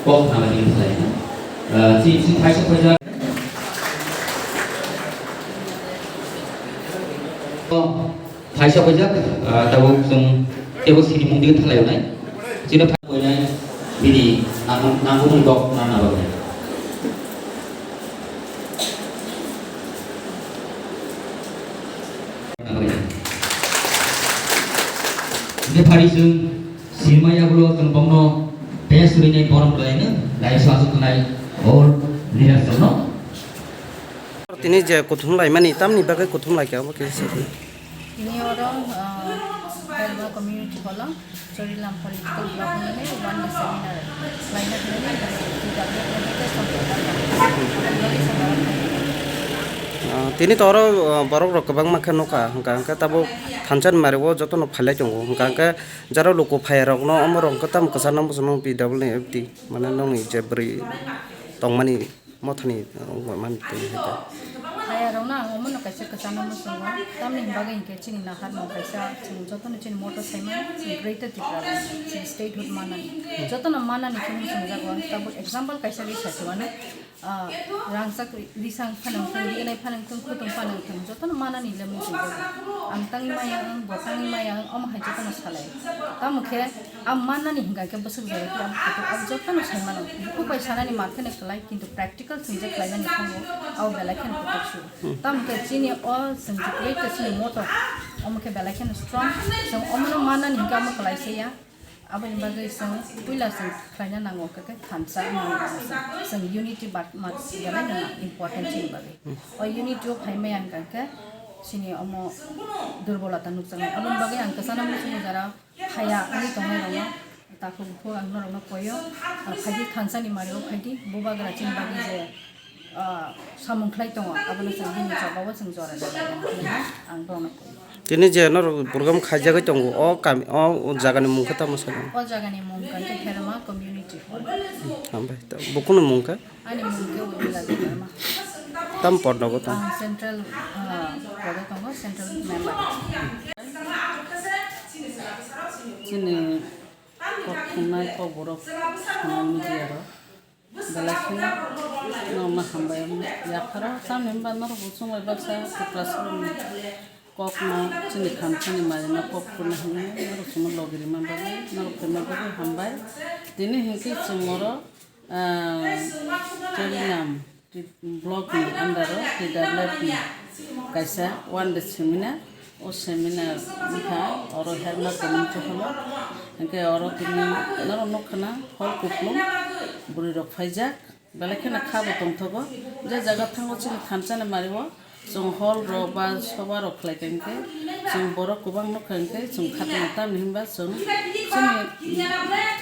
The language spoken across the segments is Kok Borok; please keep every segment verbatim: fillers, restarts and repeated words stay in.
Kok nana bini khlai. Ah, chini bisi thaisa paijak. Oh, thaisa paijak, ah, tabuk chwng teibo sini mung digi thalai nai. Chini phai koinai bini nang-, nangkukmani kok nana bagwi. Nana bagwi. Bini phari chwng Sinimaya ulo chwng bongno tei surinai borom khlaino, laisa aswk khlai all leaders rokno. Tini je kuthum laimani, tamni bagwi kuthum laikha, obo khe se. Tini oro, ah, Belma community hall o Chorilam political block ni one day seminar laina hwnwi T W F ni tei Sampradaya. Ah, tini to oro, ah, borok rok kwbangma khe nukha, hwnkha hwnkhe tabuk thansa ni mari o jotono phailai tongo, hwnkha hwnkhe Jara luku phai rok no omo rok khe tamo kwchar nang bwswk nang P W ni F D mane nongni je bwrwi tongmani mothani wngmani twi hai khe. Phai rok no ang omo no kaisa kwchar nang bwswk nang tamni bagwi hinkhe chini nahar no kaisa chwng jotono chini moto sai mano chini greater Tripura chini statehood manani jotono manani khe muchungjago tabuk example kaisa ri sa se mano. Ah, rangchak ri-, risang phanang thung, rignai phanang thung, khutung phanang thung, jotono manani le muchung jago. Ang tangwi maya ang, bo tangwi maya ang, omo hai jotono salai. Tamo khe, ang mannani hinkha khe bwswk jora khe ang kutuk, ang jotono sai mano. Bukhuk bai sanani mar kheno kwlai, kintu practical thung je khlainani thango, abo belai kheno kutuk su. Tamo khe chini o chwng je kwlai khe chini motor, omo khe belai kheno strong, chwng omono mannani hinkhe omo kwlai se ya. Aboni bagwi chwng puila chwng khlaina nango, khe, khe thansa wngmani bagwi chwng, chwng unity ba-, ma-, belai no important chini bagwi. O unity o phai maya hwnkha khe chini omo durbolota nukjaknai. Aboni bagwi ang kwchana muchungo jara phaya wngwi tongnai rokno takhuk bukhuk ang norokno koyo, ah, phaidi thansa ni mari o phaidi bubagra chini bagwi je ah, samung khlai tongo, abono chwng bini chobao chwng jora rwlainani hwnwi ang bono koi. Tini je norok program khaijagwi tongo, o kami, o jagani mung khe tamo sano? O jagani mung khe Herma Community Hall. Hambai, ta-, bukhukni mung khe? Ani mung khe Urmila Debbarma. Tam pod nogo tong? Ang central, ah, pod o tongo, central member. Chini kok thumnai kok borok media rok. Belai kheno norokno hambai yapharo, tamni hwnba norok bo chwng bai baksa Tiprasa rokni kokno, chini thansani marino kok phurna hwnwi norok chwngno logi rwna bagwi norok khaima bagwi hambai. Tini hinkhe chwng oro, ah, Chorilam block ni under o T W F ni kaisa one day seminar. O seminar wngkha oro Herma community hall o. Hinkhe oro tini norok nukha na hall kuplung bwrwi rok phaijak. Belai kheno kha bo tongthogo. Je jaga thango chini thansa ni mari o chwng hall rok ba soba rok khlai kha hinkhe chwng borok kwbang nukha hinkhe chwng kha tongo tamni hwnba chwng chini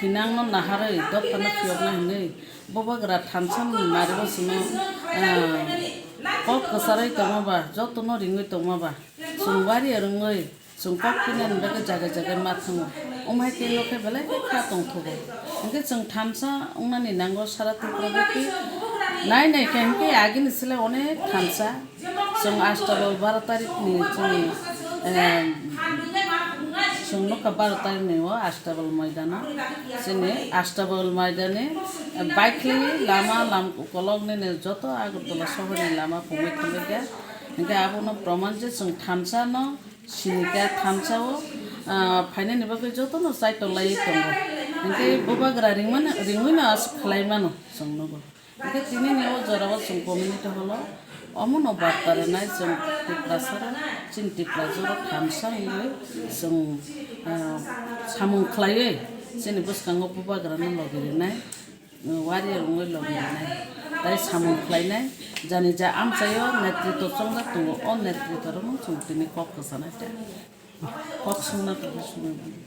thinang no naharwi dophano phiyokna hinwi bubagra thansa ni mari o chwngno, ah, kok kwcharwi tongma ba jotono ringwi tongma ba. Chwng wari rwngwi chwng kok pinani bagwi jaga jaga ma thango. Omo hai khe no khe belai khe kha tongthogo. Hinkhe chwng thansa wngnani nango sara Tripura bai khe nai nai khe hinkhe agini chwla onek thansa. Chwng Astabal baro tarikh ni chini, em, chwng nokha baro tarikh ni o Astabal moidano. Chini Astabal moidani, em, bike khlaiwi lama lam ukolog nini joto Agartala sohorni lama pungwi thangwi kha. Hinkhe abono proman je chwng thansa no Sinika thansa o, ah, phainani bagwi jotono chaitok laiwi tongo. Hinkhe bubagra ringmano, ringwino aswk khlai mano chwng nugo. Hinkhe tinini o jorao chwng community hall o omono barta rwnai chwng Tiprasa rok, chini Tiprasa rok thansa wngwi chwng, ah, samung khlaiwi chini bwskango bubagrano logi rwnai. Warrior wngwi logi rwnai, tei samung khlainai, jani ja amchaio netritw chongjak tongo, o netritw rokno chwng tini kok kwchanai tei kok swngna tongwi swngwi mano.